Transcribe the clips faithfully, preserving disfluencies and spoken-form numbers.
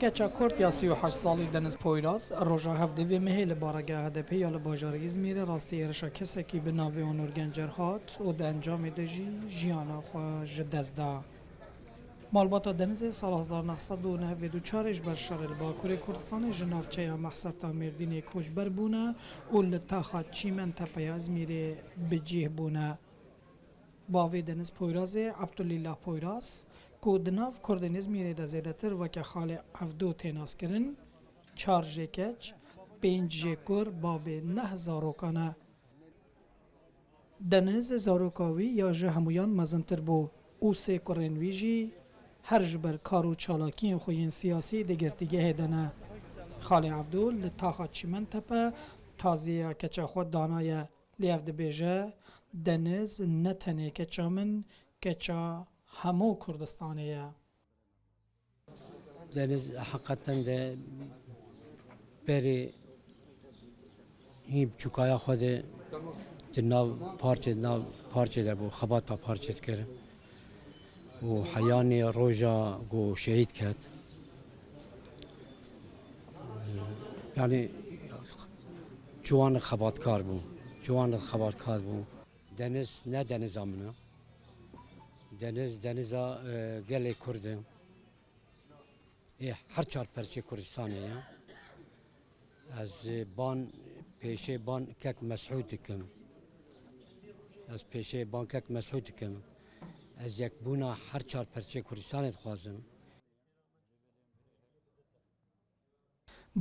Keça Kurd ya sî û heşt salî Deniz Poyraz roja hevdê vê mehê li baregeha H D P ya li bajarê Îzmîrê rastî êrişa kesekî bi navê Onur Gencer hat û di encamê de jî jiyana xwe ji dest da. Malbata Denizê sala hezar neh sed û nehvêd û çarê ji ber şerê li Bakurê Kurdistanê ji navçeya Mehserta Mêrdînê koçber bûne û li taxa Çîmentepeya Îzmîrê bi cih bûne. Bavê Deniz Poyrazê, Ebdulîla Poyraz, ku di nav Kurdên Îzmîrê de zêdetir weke Xalê Evdo tê naskirin, çar jê keç, pênc jê kur, babê neh zarokan e. Deniz zaroka wî ya ji hemûyan mezintir bû û sê kurên wî jî her ji ber kar û çalakiyên xwe yên siyasî di girtîgehê de ne. Xalê Evdo li taxa Çîmentepe taziyeya keça xwe danaye. Lê ev dibêje, Deniz ne tenê keça min, keça hemû Kurdistanê ye. Deniz heqeten de berê hîn biçûkaya xwe de di nav parçe, nav parçe de bû, xebata parçe dikir. û heyanî roja ku şehîd ket. Yanî ciwan xebatkar bû. Ciwan xebatkar bû. Deniz ne deniza min e. Deniz, deniza, e, gelê Kurd e. Ê her çar perçê Kurdistanê ye. Ez, e, ban, pêşê ban kek Mesûd dikim. Ez pêşê ban kek Mesûd dikim. Ez yekbûna her çar perçê Kurdistanê dixwazim.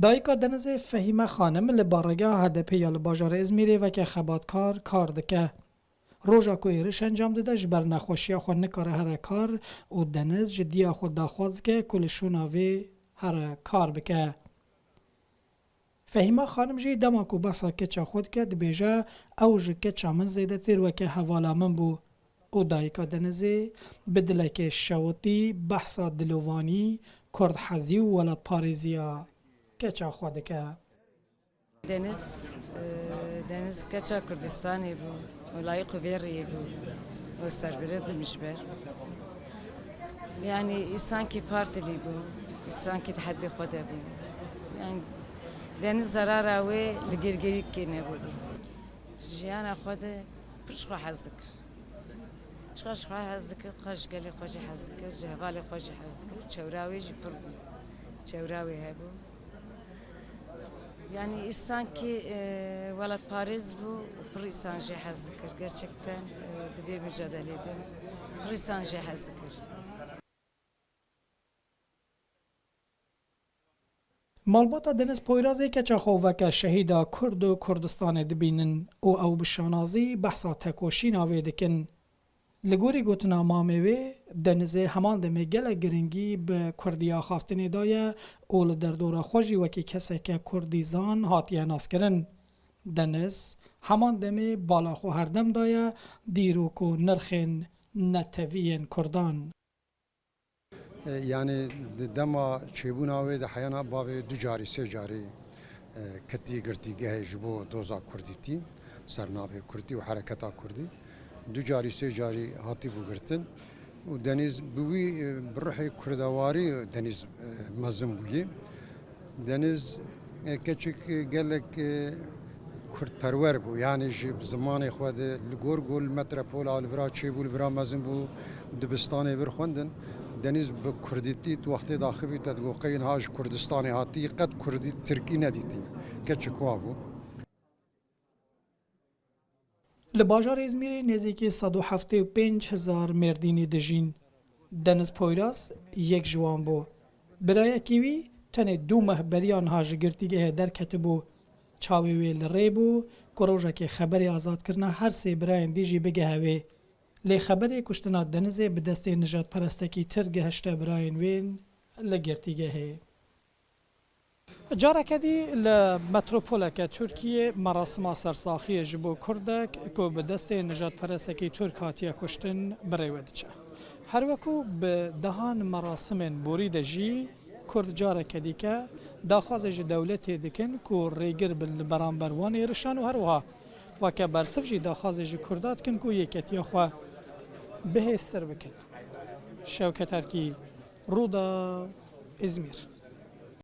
Dayika Denizê Fehîme Xanim li baregeha H D P ya li bajarê Îzmîrê weke xebatkar kar dike. Roja ku êriş encam dide, ji ber nexweşiya xwe nikare here kar û Deniz ji diya xwe daxwaz dike ku li şûna vê here kar bike. Fehîma Xanim jî dema ku behsa keça xwe dike, dibêje, ew ji keça min zêdetir weke hevala min bû. Û dayika Denizê bi dilekê şewitî behsa dilovanî, kurdhezî û welatparêziya keça xwe dike. Deniz, e, Deniz keça Kurdistanê bû, û layîq û vê riyê bû, û serbiredin ji ber. Yanî îsankî partilî bû, îsankî di heddê xwe de bû. Yanî Deniz zerara wê li girgirîkê nebûbû. Jiyana xwe de pir ji xwe hez dikir. Çiqas ji xwe hez dikir, qas ji gelê xwe jî hez dikir, ji hevalê xwe jî hez dikir. Çewra wê jî pir bû. Çewra wê hebû. Yanî îsankî, e, welatparêz bû û pir îsan jê hez dikir. Gerçekten, e, di vê micadelê de pir îsan jê hez dikir. Malbata Deniz Poyrazê keça xwe weke şehîda Kurd û Kurdistanê dibînin û ew bi şanazî behsa tekoşîna wê dikin. Li gorî gotina mamê wê, Denizê heman demê gelek giringî bi Kurdî axaftinê daye û li derdora xwe jî wekî keseke Kurdîzan hatiye naskirin. Deniz heman demê bala xwe herdem daye dîrok û nirxên netewî yên Kurdan. E, yanî di dema çêbûna wê de heyana bavê du carî, sê carî, e, ketî girtîgehê ji bo doza kurdîtî, ser navê kurdî û hereketa kurdî. Du carî, sê carî hatîbû girtin û Deniz bi wî, e, bi ruhê kurdewarî Deniz, e, mezin bûye. Deniz, e, keçik, e, gelek, e, kurdperwer bû. Yanî ji zimanê xwe de li gor ku li metropola li vira çêbû, li vira mezin bû, dibistanê vir xwendin. Deniz bi kurdîtî tu wextê daxivî te digot, qey niha ji Kurdistanê hatî, qet kurdî, tirkî nedîtî. Keçik wa bû. Li bajarê Îzmîrê nêzîkî sed û heftê û pênc hezar Mêrdînî dijîn. Deniz Poyraz yek ji wan bû. Birayekî wî tenê du meh beriya niha ji girtîgehê derketibû. Çavê wê li rê bû ku rojekê xeberê azadkirina her sê birayên dî jî bigehe wê. Lê xeberê kuştina Denizê bi destê nijadperestekî Tirk gehişte birayên wê li girtîgehê. Careke dî li metropoleke Tirkiyê merasima sersaxiyê ji bo Kurdek ku bi destê nijadperestekî Tirk hatiye kuştin bi rê ve diçe. Her weku bi dehan merasimên borî de jî Kurd careke dîke daxwazê ji dewletê dikin ku rêgir bin li beramber wan êrişan û her wiha weke bersiv jî daxwazê ji Kurda dikin ku yeketiya xwe bihêztir bikin. Şewket Erkî, Rûdaw, Îzmîr.